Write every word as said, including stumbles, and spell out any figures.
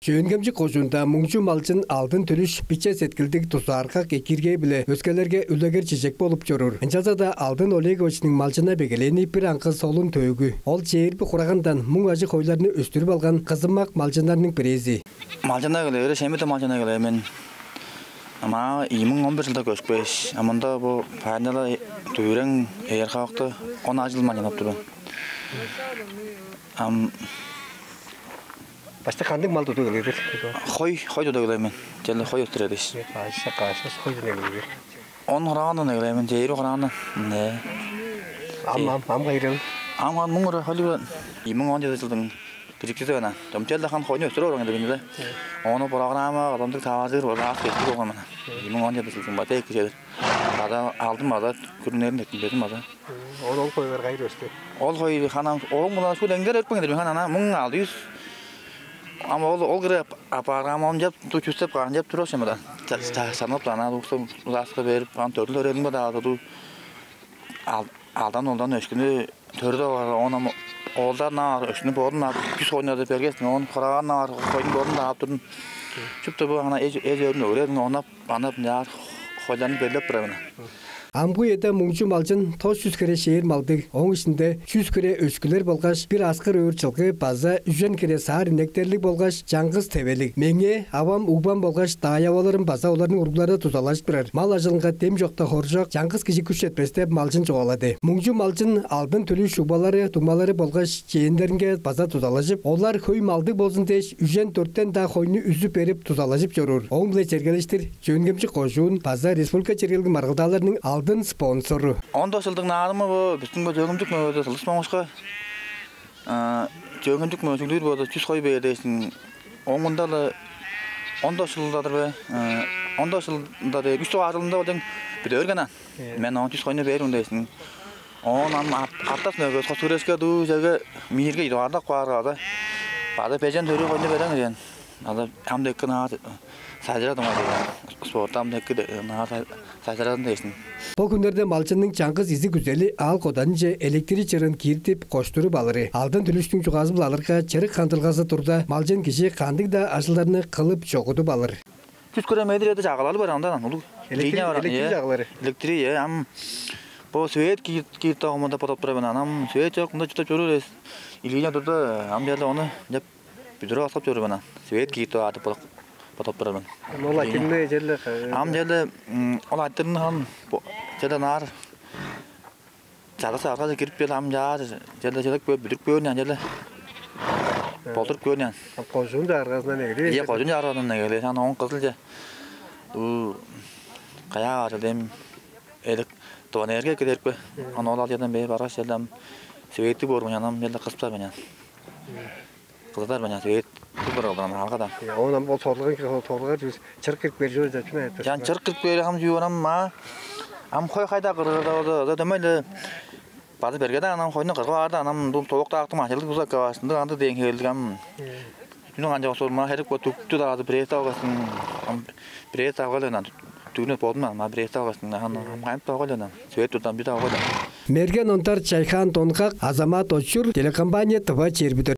Чөөн-Хемчик кожуунда муңчу малчын Алдын Түлүш биче сеткилдиг, дузааргак эки иргээ-биле өскелерге үлегер-чижек болуп чоруур. Ынчалза-даа Алдын Олеговичиниң малчыннап эгелээни бир аңгы солун төөгү. Ол чээрби хурагандан муң ажыг хойларны өстүрүп алган кызымак малчыннарның бирээзи. Малчыннап эгелээри, Шемиде малчыннап эгелээн мен. Ам ийи муң он бир чылда көшкеш, ам мында бо Паяннала, Дүвүрең, Эерхаакта он алды чыл малчыннап тур мен. Ам Башта кандыг мал тудуп эгелээр? Хой, хой тудуп эгелээн мен. Черле хой өстүрер дээш. Каш, каш хой тудуп эгелээр? Он хураадан эгелээн мен, чээрби хураадан. Э. Ам, ам, ам кайрыл? Ам, ам муң ура хали ийи муң он чеди чылдың киржикчизи бана. Чом черле хан хойну өстүрүп орган эди бинде. Ону программа кадамдык таваажыр болду, аас кештиг болган бана. Ийи муң он чеди чылдың бата эки чедир. Бада алдым, бада күрүнерин эттим, бедим бада. Ол, ол хой кайда өстү? Ол хой ханам ооң була шул эңдер өрпең эдер хан ана муң алды чүс. Ам ол, ол кыра апаарган, ам чап ту чүстеп каан чап тур ошемада. Санап ана дуксу уласка берип, ам төрүл өрелиң бада ады ду. Ал, алдан олдан өшкүнү төрү да бар, он ам олдар нар өшкүнү бодун ап, күс хойнада бергестин, он хураган нар хойну бодун да ап турдун. Чүптү бу ана эз, эз өрүн өрелиң онап, анап, наар хойларын беллеп турар мен. Амгы үеде муңчу малчын тос чүс хире шээр малдыг, ооң иштинде чүс хире өшкүлер болгаш бир аскыр өөр чылгы база үжен хире саар инектерлиг болгаш чаңгыс тевелиг. Меңээ авам, угбам болгаш даай-аваларым база оларның уруглары дузалажып турар. Мал ажылынга дем чокта хоржок, чаңгыс кижи күш четпес деп малчын чугаалады. Муңчу малчын Алдын Түлүш угбалары, дуңмалары болгаш чээннеринге база дузалажып, олар хөй малдыг болзун дээш, үжен дөртен-даа хойну үзүп берип, дузалажып чоруур. Ооң-биле чергелештир Чөөн-Хемчик кожуун база республика чергелиг маргылдааларының алдын спонсору. Он тос чылдың наадымы бо бистиң бо Чөөн-Хемчик мөгеде Сылдыс Моңгушка, а, Чөөн-Хемчик мөге чүглүүр боду чүс хой бээр дээштиң. Ооң мында-ла он тос чылда-дыр бе? Э, он тос чылда дээр, үш дугаар чылында болчаң бүдө берген аан. Мен оон чүс хойну бээр мен дээштиң. Оон ам ат-, аттас мөгеге хос хүрешке дуу черге миирге идугаарлап каарга, база, база бежен төрү хойну берең дээн. База ам дег ынаар сайжырадым аа дээн. Спортта ам дег ынаар сайжырадым дээштиң. Бо хүннерде малчынның чаңгыс изиг күзели аал-коданынче электри чырыын кииртип, коштуруп алыры. Алдын Түлүштүң чугаазы-биле алырга, чырык хандырылгазы турда, малчын кижи кандыг-даа ажылдарны кылып чогудуп алыр. Чүс хире метр чагалалы бар анда улуг. Электри, линия бар, электри чагалары. Электри, э, ам бо свет киирт, киирт дагымында бодап турар мен. Ам свет чок, мында чурттап чоруур эвес. Линия турда, ам черле ону деп бүдүрүп аскап чоруур мен. Свет киирт деп артып бодап, бодап турар мен. Ам ол айтырны черле, э, ам черле, м, ол айтырны хан бо-, черле наар чадак саарга кирип, черле ам чаар, черле чедек бө-, бүдүрүп көөр, черле болдуруп көөр. Ам кожуун чагыргазындан эгелей. Ийе, кожуун чагыргазындан эгелей. Аны оон кызылче. Уу, каяа баар черле эми элек тыван эрге кедерип кө. Аны ол ал черден бээр баргаш, черле ам светти боор мен, ам черле кызыптар мен. Кызыдар мен, свет кылдыр кылдыр ам алгада. Оон ам ол торлугун, торлугар чүс чырык кирип бээр чүве деп чүнү айтыр. Чан чырык кирип бээр хам чүү барам ма? Ам хой хайда кырыырда болза, ода дөмей-ле база берге-даа анам хойну кыргып аарда, анам дум тоок-даактың мажылдыг буза каваашындыг андыг дээн хевелдиг ам. Чүнү канчап осур ма, херек бо дүктү-даа база бирээзи алгашсың, ам бирээзи алгай-ла ынан, дүгүнү бодум ам бирээзи алгашсың, ам кайнып-даа алгай-ла ынан, свет турдан бир-даа алгай-ла. Мерген Ондар, Чайхаан Донгак, Азамат Очур, телекомпания «Тыва чээрби дөрт».